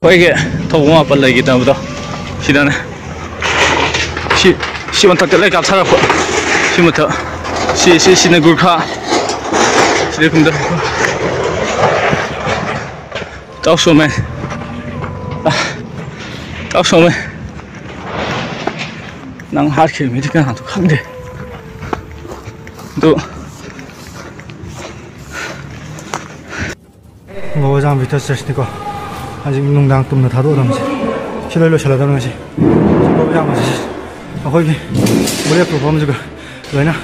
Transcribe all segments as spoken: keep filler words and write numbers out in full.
ꯑꯩꯈꯣꯏꯒꯤ ꯊꯧꯕ ꯃꯥꯄꯜ ꯂꯩꯈꯤꯗꯕꯗꯣ ꯁꯤꯗꯅꯦ꯫ ꯁꯤ, ꯁꯤ ꯃꯊꯛꯇ ꯂꯣꯏ ꯀꯥꯞꯊꯔꯛꯄ꯫ ꯁꯤ ꯃꯊꯛ, ꯁꯤ, ꯁꯤ, ꯁꯤꯅ ꯒꯨꯔꯈꯥ꯫ ꯁꯤꯗ ꯀꯨꯝꯊꯔꯛꯄ꯫ ꯇꯥꯎ ꯁꯣꯝꯃꯦ꯫ ꯑ, ꯇꯥꯎ ꯁꯣꯝꯃꯦ꯫ ꯅꯪ ꯍꯥꯠꯈꯤꯕ ꯃꯤꯗꯤ ꯀꯅꯥꯅꯣ ꯈꯪꯗꯦ꯫ ꯑꯗꯨ ꯒꯣꯕꯔꯖꯥꯡ ꯕꯤꯇꯔ ꯆꯔꯆꯅꯤꯀꯣ꯫ ꯍꯧꯖꯤꯛ ꯅꯨꯡꯗꯥꯡ ꯇꯨꯝꯅ ꯊꯥꯗꯣꯛꯑꯗꯕꯅꯤ ꯁꯤ꯫ ꯁꯤ ꯂꯣꯏ ꯂꯣꯏꯁꯤꯜꯂꯗꯕꯅꯤ ꯉꯁꯤ꯫ ꯁꯤ ꯒꯣꯕꯔꯖꯥꯡ ꯃꯁꯖꯤꯗ꯫ ꯑꯩꯈꯣꯏꯒꯤ ꯕꯨꯂꯦꯠ ꯄ꯭ꯔꯨꯐ ꯑꯃꯁꯤꯒ ꯂꯣꯏꯅ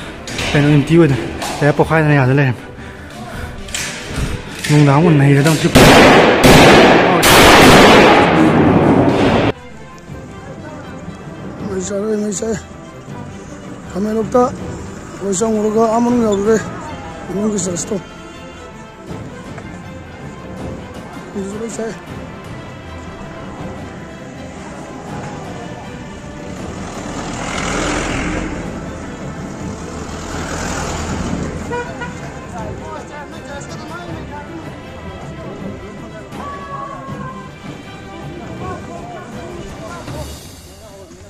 ꯀꯩꯅꯣ ꯑꯦꯝꯇꯤ ꯑꯣꯏꯗꯅ ꯂꯩꯔꯦ, ꯄꯣꯛꯈꯥꯏꯗꯅ ꯌꯥꯗ ꯂꯩꯔꯦ꯫ ꯅꯨꯡꯗꯥꯡ ꯑꯃꯨꯛ ꯅꯩꯔꯗꯕꯅꯤ ꯁꯤ꯫ ꯃꯩ ꯆꯥꯔꯦ, ꯃꯩ ꯆꯥꯏ꯫ ꯈꯥꯃꯦꯟꯂꯣꯛꯇ ꯑꯩꯈꯣꯏ ꯆꯪꯉꯨꯔꯒ ꯑꯥ ꯃꯅꯨꯡ ꯌꯧꯔꯨꯔꯦ꯫ ꯃꯅꯨꯡꯒꯤ ꯆꯔꯆꯇꯣ꯫ ꯃꯩꯁꯨ ꯂꯣꯏ ꯆꯥꯏ꯫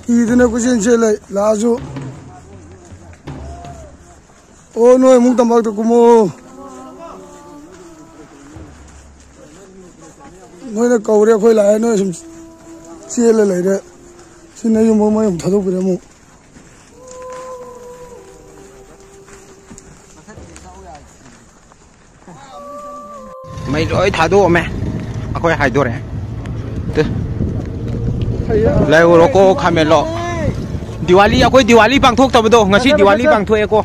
ꯀꯤꯗꯅ ꯀꯣꯏꯆꯦꯟ ꯆꯦꯜꯂꯦ ꯂꯥꯛꯑꯁꯨ꯫ ꯑꯣ, ꯅꯣꯏ ꯑꯃꯨꯛ ꯇꯝꯄꯥꯛꯇ ꯀꯨꯝꯃꯣ꯫ ꯅꯣꯏꯅ ꯀꯧꯔꯦ, ꯑꯩꯈꯣꯏ ꯂꯥꯛꯑꯦ, ꯅꯣꯏ ꯁꯨꯝ ꯆꯦꯜꯂ ꯂꯩꯔꯦ꯫ ꯁꯤ ꯅꯌꯨꯝ ꯃꯩ ꯑꯃꯨꯛ ꯊꯥꯗꯣꯛꯄꯤꯔꯦ ꯑꯃꯨꯛ꯫ ꯃꯩ ꯂꯣꯏ ꯊꯥꯗꯣꯛꯑꯝꯃꯦ꯫ ꯑꯩꯈꯣꯏ ꯍꯥꯏꯗꯣꯔꯦ꯫ ꯇꯨ꯫ ꯂꯩꯍꯧꯔꯣꯀꯣ, ꯈꯥꯃꯦꯟꯂꯣꯛ꯫ ꯗꯤꯋꯥꯂꯤ, ꯑꯩꯈꯣꯏ ꯗꯤꯋꯥꯂꯤ ꯄꯥꯡꯊꯣꯛꯇꯕꯗꯣ, ꯉꯁꯤ ꯗꯤꯋꯥꯂꯤ ꯄꯥꯡꯊꯣꯛꯑꯦꯀꯣ꯫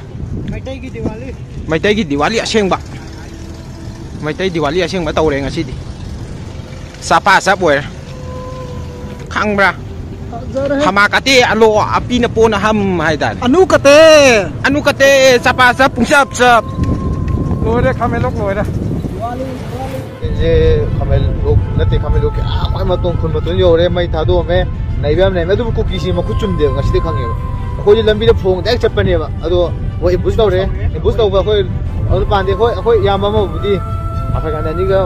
ꯃꯩꯇꯩꯒꯤ ꯗꯤꯋꯥꯂꯤ꯫ ꯃꯩꯇꯩꯒꯤ ꯗꯤꯋꯥꯂꯤ ꯑꯁꯦꯡꯕ꯫ ꯃꯩꯇꯩ ꯗꯤꯋꯥꯂꯤ ꯑꯁꯦꯡꯕ ꯇꯧꯔꯦ ꯉꯁꯤꯗꯤ꯫ ꯆꯄꯥ ꯆꯞ ꯑꯣꯏꯔꯦ꯫ ꯈꯪꯕ꯭ꯔꯥ? ꯐꯖꯔꯦ꯫ ꯍꯃꯥ ꯀꯥꯇꯦ ꯑꯂꯣ ꯑꯄꯤꯅ ꯄꯣꯅ ꯍꯝ ꯍꯥꯏꯇꯥꯔꯦ꯫ ꯑꯅꯨ ꯀꯇꯦ꯫ ꯑꯅꯨ ꯀꯇꯦ ꯆꯄꯥ ꯆꯞ ꯄꯨꯡꯆꯞ ꯆꯞ꯫ ꯂꯣꯏꯔꯦ, ꯈꯥꯃꯦꯟꯂꯣꯛ ꯂꯣꯏꯔꯦ꯫ ꯁꯦ ꯈꯥꯃꯦꯟꯂꯣꯛ ꯅꯠꯇꯦ, ꯈꯥꯃꯦꯟꯂꯣꯛꯀꯤ ꯑꯥ ꯈ꯭ꯋꯥꯏ ꯃꯇꯣꯟ, ꯈꯨꯟ ꯃꯇꯣꯟ ꯌꯧꯔꯦ꯫ ꯃꯩ ꯊꯥꯗꯣꯛꯑꯝꯃꯦ꯫ ꯅꯩꯕ ꯌꯥꯝ ꯅꯩꯔꯝꯃꯦ꯫ ꯑꯗꯨꯕꯨ ꯀꯨꯀꯤꯁꯤ ꯃꯈꯨꯠ ꯆꯨꯝꯗꯦꯕ ꯉꯁꯤꯗꯤ ꯈꯪꯉꯦꯕ꯫ ꯑꯩꯈꯣꯏꯁꯦ ꯂꯝꯕꯤꯗ ꯐꯣꯡ ꯗꯥꯏꯔꯦꯛ ꯆꯠꯄꯅꯦꯕ꯫ ꯑꯗꯣ ꯃꯣꯏ ꯑꯦꯝꯕꯨꯁ ꯇꯧꯔꯦ꯫ ꯑꯦꯝꯕꯨꯁ ꯇꯧꯕ ꯑꯩꯈꯣꯏ ꯑꯗꯨ ꯄꯥꯟꯗꯦ꯫ ꯑꯩꯈꯣꯏ, ꯑꯩꯈꯣꯏ ꯏꯌꯥꯝꯕ ꯑꯃꯕꯨꯗꯤ ꯑꯐꯒꯥꯟ ꯑꯅꯤꯒ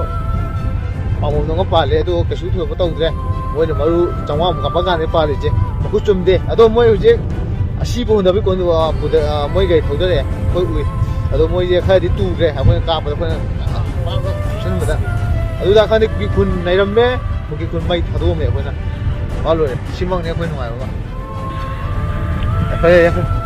ꯄꯥꯝꯕꯣꯝꯗꯣ ꯑꯃ ꯄꯥꯜꯂꯦ, ꯑꯗꯣ ꯀꯩꯁꯨ ꯊꯣꯏꯗꯣꯛꯄ ꯇꯧꯗ꯭ꯔꯦ꯫ ꯃꯣꯏꯅ ꯃꯔꯨ ꯆꯥꯝꯃꯉꯥꯃꯨꯛ ꯀꯥꯞꯄ ꯀꯥꯟꯗ ꯄꯥꯜꯂꯤꯁꯦ꯫ ꯃꯈꯨꯠ ꯆꯨꯝꯗꯦ꯫ ꯑꯗꯣ ꯃꯣꯏ ꯍꯧꯖꯤꯛ ꯑꯁꯤꯕ ꯍꯨꯟꯗꯕꯒꯤ ꯀꯣꯟ-, ꯑ, ꯄꯨꯗ-, ꯑ, ꯃꯣꯏ ꯒꯥꯔꯤ ꯊꯧꯗꯔꯛꯑꯦ, ꯑꯩꯈꯣꯏ ꯎꯏ꯫ ꯑꯗꯣ ꯃꯣꯏꯁꯦ ꯈꯔꯗꯤ ꯇꯨꯈ꯭ꯔꯦ, ꯑꯩꯈꯣꯏꯅ ꯀꯥꯞꯄꯗ, ꯑꯩꯈꯣꯏꯅ ꯄꯨꯁꯟꯕꯗ꯫ ꯑꯗꯨꯗ ꯈꯪꯗꯦ, ꯀꯨꯀꯤ ꯈꯨꯟ ꯅꯩꯔꯝꯃꯦ, ꯀꯨꯀꯤ ꯈꯨꯟ ꯃꯩ ꯊꯥꯗꯣꯛꯑꯝꯃꯦ ꯑꯩꯈꯣꯏꯅ꯫ ꯃꯥ ꯂꯣꯏꯔꯦ꯫ ꯁꯤꯃꯛꯅꯦ ꯑꯩꯈꯣꯏ ꯅꯨꯡꯉꯥꯏꯕ ꯑꯃ꯫ ꯌꯥꯡꯈꯩ, ꯌꯥꯡꯈꯩ꯫